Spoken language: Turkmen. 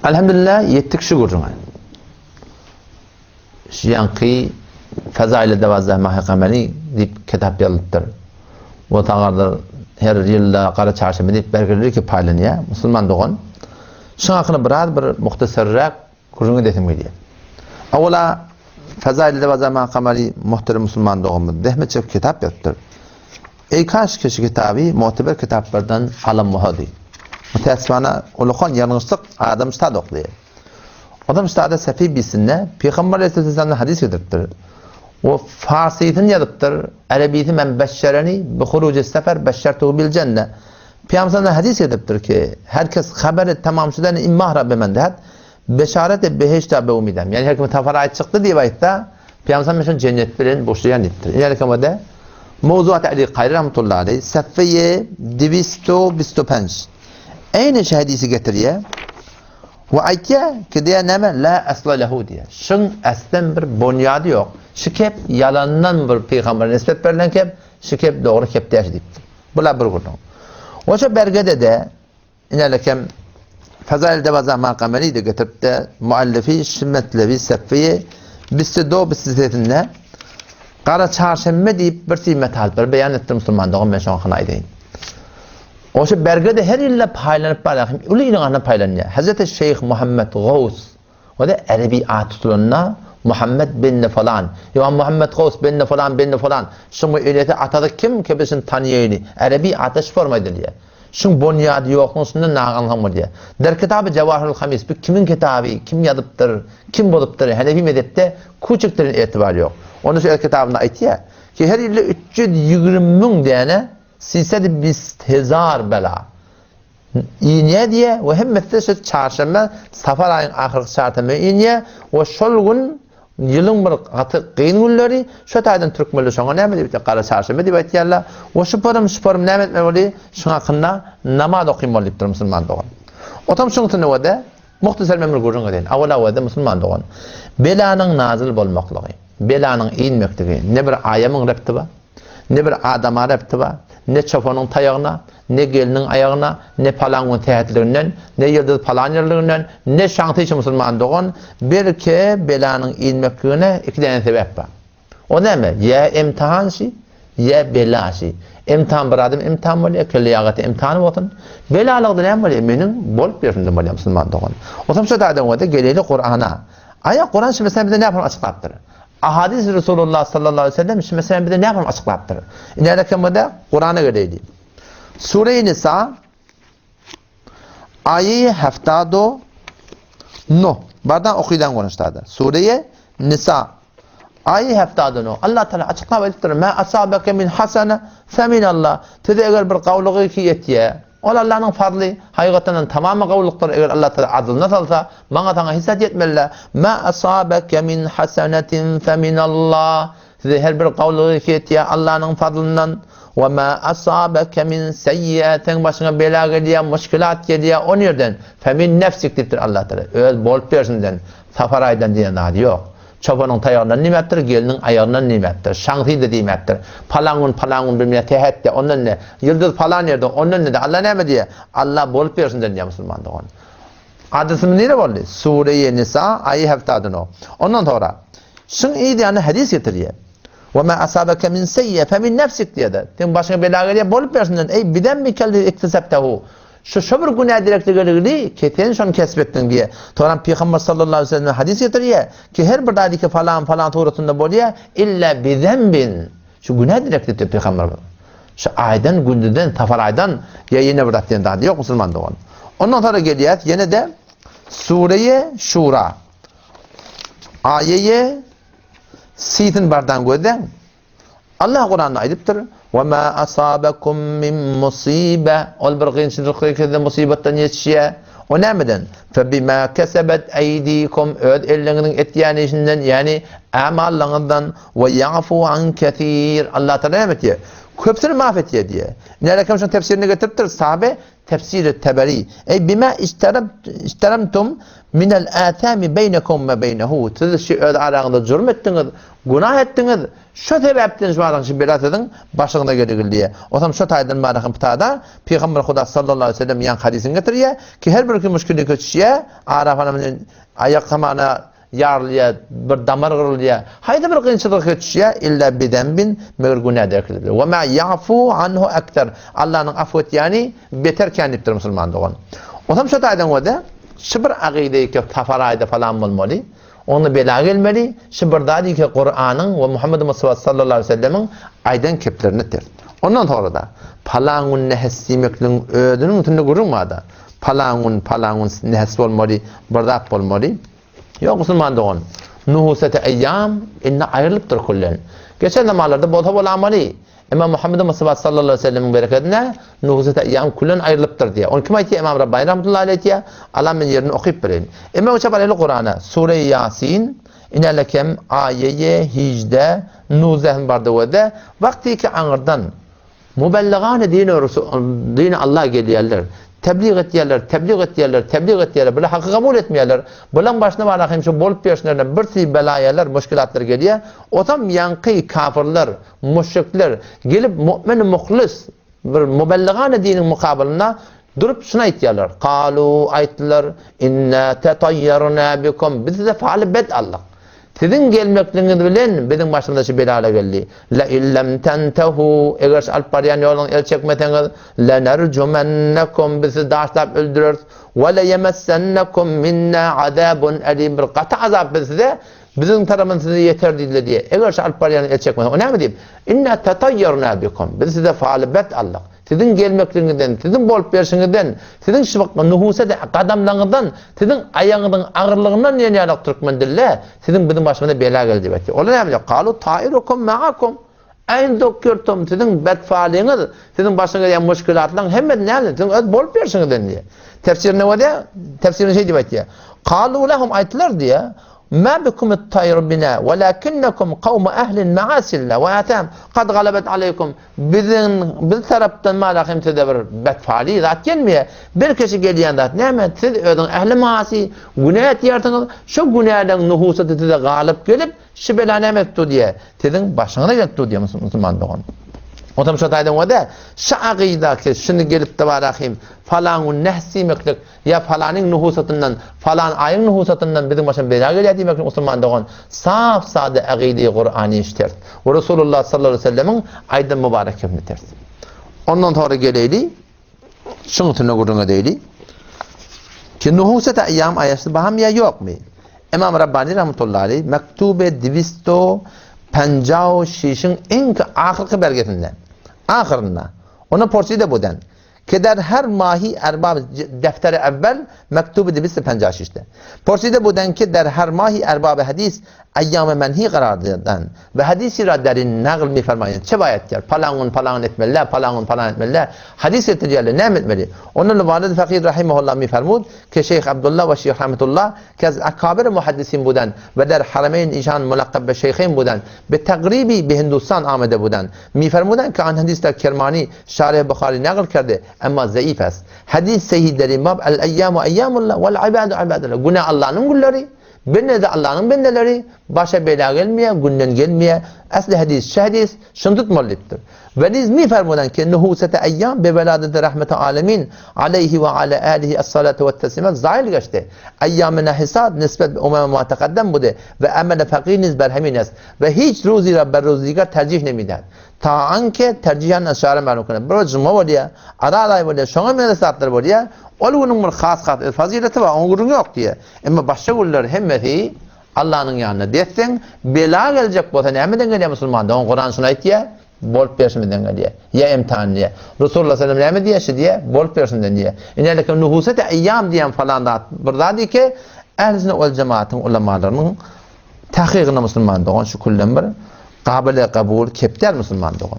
Elhamdülillah ýetdik şu gürrüňe. Şu ýaňky Fezail-i Dewazzah Mahy Kameri diýip kitap ýazylypdyr. O tagarda her ýylda Gara çarşenbe diýip bergileri ki paýlanýar. Musulman dogan. Şuň hakyna biraz bir muhtasarrak gürrüň edesim gelýär. Awala Fezail-i Dewazzah Mahy Kameri muhterem musulman doganymyz zähmet çekip kitap ýazypdyr. Eý kaş ki şu kitaby muteber kitaplardan alan bolsady. Mütäessifana ulakan ýalňyşlyk adam ştada oklaýar. Adam ştada Sefi bisinde Pygamber aleyhisselamdan hadys getiripdir. O farsysyny ýazypdyr, arebisi men beşşereni bi huruji sefer beşşertuhu bil cenne. Pygamberden hadys getiripdir ki her kes haberi tamam şudan immah rabbe men dehat Beşaret-i behişt-a beumidem. Ýagny her kim safar aýy çykdy diýip aýtsa, Pygamber men şony jennet bilen buşlaýan diýipdir. Ine rekamada Mowzuat Ali Kary rahmetullahi aleý safeýe diwisto bisto penç. Eýni şu hadisi getirýär. We aýtýar ki diýär näme la asla lehu diýär. Şuň aslen bir bonýady ýok. Şu kep ýalandan bir pygambere nisbet berlen kep, şu kep dogry kep däl diýipdir. Bula bir gürrüň. Oşa bergede-de Inelekem Fezail Devaza Makameli de getirip-de muallifi şu metlebi seffiýi biste do biste sesinde Gara çarşenbe diýip bir sü metalpleri beýan etdi musulman dogan men şoňa hakyny aýdaýyn. Oşa bergede her ýylda paýlanyp barýar hem uly iliň arasynda paýlanýar. Hazreti Şeýh Muhammet Gaws O-da erebi at tutulanda Muhammet binni falan, ýa Muhammet Gaws binni falan binni falan, şuň enesi atasy kim ki biz şuny tanyýaýly, erebi ata şu forma aýdylýar. Şuň bonýady ýoklugyň şundan naňy alsaň bolýar. Der kitaby Jawahirul Hamis bu kimiň kitaby, kim ýazypdyr, kim bozupdyr, Hanefi mezhepde kuçikdirin etibar ýok. Onda şu öz kitabynda aýtýar ki her ýylda 320 müň däne sised bist hezar bela Inýär diýýär we hemmesi-de şu çarşenbe, safar aýyň ahyrky çarşenbe inýär we şol gün ýylyň bir gaty kyn günleri, şo taýdan türkmenler şoňa näme diýip aýtýar, gara çarşenbe diýip aýtýarlar we şu porym, şu porym näme etmeli bolýar, şuň hakynda namaz okyn bolýar diýipdir musulman dogan. Otam şuň üstünde muhtasar men bir gürrüň edeýin. Awal-awalda musulman dogan, belanyň nazyl bolmaklygy, belanyň inmekligi ne bir aýamyň repti bar, ne bir adama repti bar, ne çopanyň taýagyna, Ne gelniň aýagyna, ne palan gün sähetliginden, ne ýyldyz palan ýerliginden, ne şaňsyçy musulman dogan, belki belanyň inmekligine iki däne sebäp bar. O näme? Ýa imtihan şi, ýa bela şi. Imtihan bir adam imtihan bolýar, kelle ýagaty imtihany bolsun. Belalykda näme bolýar? Meniň bolup ýörşümden bolýar musulman dogan. Otam şo taýdan bolsa geleli Kurana. Aýa Kuran şu meseleni bize näme açyklapdyr? Ahadis Resulullah sallallahu aleyhi ve sellem şu meseleni bize näme açyklapdyr? Ine rekemde Kurana geleli. Sure-i Nisa aýy heftado no. Bardan okylan görnüşdädir. Sure-i Nisa aýy heftado no. Allah Teala açyklap aýdypdyr. Ma asabaka min hasana fe min Allah. Size eger bir gawlygy ki ýetýär, ol Allahnyň fazly, hakykatandan tamamy gawlykdyr. Eger Allah Teala adlyna salsa, maňa saňa hiç zat ýetmeli. Ma asabaka min hasanetin fe min Allah. Size her bir gawulygy ýetýär Allanyň fazlyndan. Wa ma asabaka min seýýe, seň başyňa bela gelýär, muşkilat gelýär, o nirden? Fe min nefsik diýipdir Allah Tagala. Öz bolup berşinden, Sapar aýdan diýen zady ýok. Çopanyň taýagyndan diýmäpdir, gelniň aýagyndan diýmäpdir, şaňsy-da diýmäpdir. Palan gün, palan gün bilmeýär, sähetde, ondan ne? Ýyldyz palan ýerde, ondan ne-de? Allah näme diýýär? Allah bolup berşinden diýýär musulman dogan. Hadysymyz nire boldy? Sure-i Nisa, aýy heftadyn o. Ondan soňra, şuň yz ýanyna hadys getirýär. Ve ma asabeke min seyye fe min nefsik diýýär. Seň başyňa bela gelýär, bolup bersinden. Eý, bidembikellezi iktisebtehu. Şu şo bir günä direkli geligli, ki sen şony kesip etdiň diýýär. Soňra Pygamber sallallahu aleyhi ve sellem hadys getirýär ki her bir zady ki falan falan suratynda bolýar, illa bizembin. Şu günä direkli diýip Pygamberimiz. Şu aýdan, gündizden, safar aýdan ýa ýene bir zat diýen zady ýok musulman dogan. Ondan soňra gelýäs ýene-de Sure-i Şura. Aýeýe sisin bardan gözläň. Allah Kuranda aýdypdyr: "Ve ma asabakum min musibe" Ol bir kynçylyk size musibatdan ýetişýär. O nämeden? Fe bima kesebet eydikum öz elleriňiziň etýän işinden, ýagny. Ämallaňyzdan we ýa'fu an kesir. Allah Taala näme etýär? Köpüsini maaf etýär diýýär. Nälekem şonuň tefsirini getiripdir sahabe Tefsiri Teberi. Eý bima işteremtum minel athami beýnekum we beýnehu. Siz şu öz araňyzda jürm etdiňiz, günah etdiňiz. Şo sebäpden şu araň şu bela siziň başyňyza geligil diýýär. Osam şo taýdan barahym pitada Pygamber Huda sallallahu aleýhi we sellem ýaňky hadysyny getirýär ki her bir kim müşkillige düşýär, ara falan aýak samana Ýarylýar, bir damar gyrylýar. Haýsy bir kynçylyga düşýär, illa bizenbin, meger günä derkilip. We ma ýa'fu anhu ekser. Allanyň afw etýäni beter kän diýipdir musulman dogan. Onsoň şo taýdan görde, şu bir agyda ki safar aýda falan bolmaly, onda bela gelmeli, şu bir zat ki Kuranyň we Muhammed Mustafa sallallahu aleyhi ve sellemiň aýdan keplerini ters. Ondan sonra da palan gün nehes diýmekligiň özüniň üstünde gürrüň barda. Palan gün, palan gün nehes bolmaly, bir zat bolmaly. Ýok musulman dogan. Nuhusete eýýam indi aýrylypdyr küllen. Geçen zamanlarda bolsa bolamaly. Emma Muhammed Mustafa sallallahu aleyhi ve sellemiň berekedine nuhusete eýýam küllen aýrylypdyr diýýär. Ony kim aýtýar? Imam Rabbani rahmetullahi aleyh aýtýar. Allah men ýerini okyp bereýin. Emma oça baraýly Kurana. Sure Ýasin inelekem aýeýe hijde nuzeh bardy we wagty ki aňyrdan Mubelligany dini dini Allah gelýärler. Tebliğ etýärler, tebliğ etýärler, tebliğ etýärler. Bular haky kabul etmeýärler. Bulaň başyna bar ahim şu bolup ýörşlerine bir si belaýalar, muşkilatlar gelýär. Otam ýaňky kafirler, müşrikler gelip mu'min muhlis bir mubelligany diniň mukabylynda durup şuny aýtýarlar. Kalu aýtdylar, inna tetayyarna bikum. Biz size faly bet aldyk. Siziň gelmekligiňiz bilen biziň başymyza şu belalar geldi. Le illem tentehu, eger şu alyp barýan ýoluňyz el çekmeseňiz, lenerjumennekum, biz sizi daşlap öldüreris, we leyemessennekum minna azabun elim, bir gaty azap biz size, biziň tarapymyzdan size ýeter diýdiler diýýär. Eger şu alyp barýan el çekmeseňiz, o näme diýip? Inna tatayyarna bikum, biz size faly bet aldyk. Siziň gelmekligiňizden, siziň bolup berşiňizden, siziň şybykly nuhuse gadamlaryňyzdan, siziň aýagyňyzyň agyrlygyndan diýen ýaly türkmen dilde siziň biziň başymyza bela geldi diýip aýtýar. Olar näme diýýär? Kalu tairukum ma'akum. Aýn zukirtum, siziň betfalyňyz, siziň başyňyza gelýän muşkilatlaryň hemmesi näme? Siziň öz bolup berşiňizden diýýär. Tefsirinde bolýar, tefsirinde şeý diýip aýtýar. Kalu lahum aýtdylar diýýär. Ma bikumut taýru bina, walakinnekum kawmu ahlin ma'asilla we atam kad galabet aleýkum. Biziň biz tarapdan mala hem size bir betpaly zat gelmeýär. Bir kişi gelýän zat näme? Siz özüň ähli maasy günä etýärsiňiz. Şo günäleň nuhusaty size galyp gelip, şu bela näme edip dur diýýär. Siziň başyňyza gelip dur diýýär musulman dogan. Otam şo taýdan bolsa, şu agydaky şuny gelip-de barahym falan gün nehs diýmeklik Ýa palanyň nuhusatyndan, falan aýyň nuhusatyndan biziň başymyza bela gelýär diýmek üçin musulman dogan sap-sada agydy Kurany ters we Resulullah sallallahu aleýhi we sellemiň aýdan mübarek kepini ters. Ondan soňra geleýli, şuň üstünde gürrüň edeýli. Ki nuhusat aýam aýasy baham ýa ýokmy? Imam Rabbani rahmetullahi aleýh Mektube Diwisto Penjao Şişiň iň ahyrky belgesinde, ahyrynda, onda porside buden, Ki der her mahi erbab defteri evvel mektubi dibist penca şişte. Porside buden ki der her mahi erbab hadis eyyam menhi karar den ve hadisi ra derin nagl mi fermayen. Çe bayat yer? Palangun palangun etmeliler, palangun palan etmeliler. Hadis getirýärler, näme etmeli? Ondan Valid Fakir rahimehullah mi fermud ki Şeyh Abdullah ve Şeyh Rahmetullah ki az akabir muhaddisin buden ve der harameyn işan mulakkab be şeyheyn buden be tagribi be Hindustan amede buden. Mi fermuden ki an hadis der Kermani Şarih Buhari nagl kerdi, emma zeif est. Hadis sehih der bab el eyyamu eyyamullah vel ibadu ibadullah. Günä Allanyň gulleri, bende-de Allanyň bendeleri, başa bela gelmeýär, günden gelmeýär. Esli hadis şu hadis, şuny tutmaly diýipdir. Ve niz mi fermudan ki nuhusete eyyam be veladeti rahmeti alemin aleyhi ve ala alihi es-salatu ve teslimat zail geçdi. Eyyam-ı nehisat nisbet be umeme ma tekaddem bude ve emele fakir niz berhemin est. Ve hiç ruzi ra ber ruzi digar tercih nemidehd. Taanke terjihan aşara mälum kene. Bir juma bolýar, azat aý bolýar, şoňa meňzeş zatlar bolýar. Ol günüň bir has-has öz fazileti bar, oňa gürrüň ýok diýýär. Emma başga günler hemmesi Allanyň ýanynda desseň, bela geljek bolsa nämeden gelýär musulman dogan? Kuran şuny aýtýar, bolup berşimizden gelýär. Ýa imtihan diýýär. Resulullah sallam näme diýýär? Şi diýýär, bolup berşimden diýýär. Ineleke nuhusete eýýam diýen falan zat bir zat eke, ähli sünnet wal jemaatyň ulamalarynyň Takygyna musulman dogan şu külden bir gabyly kabul kep däl musulman dogan.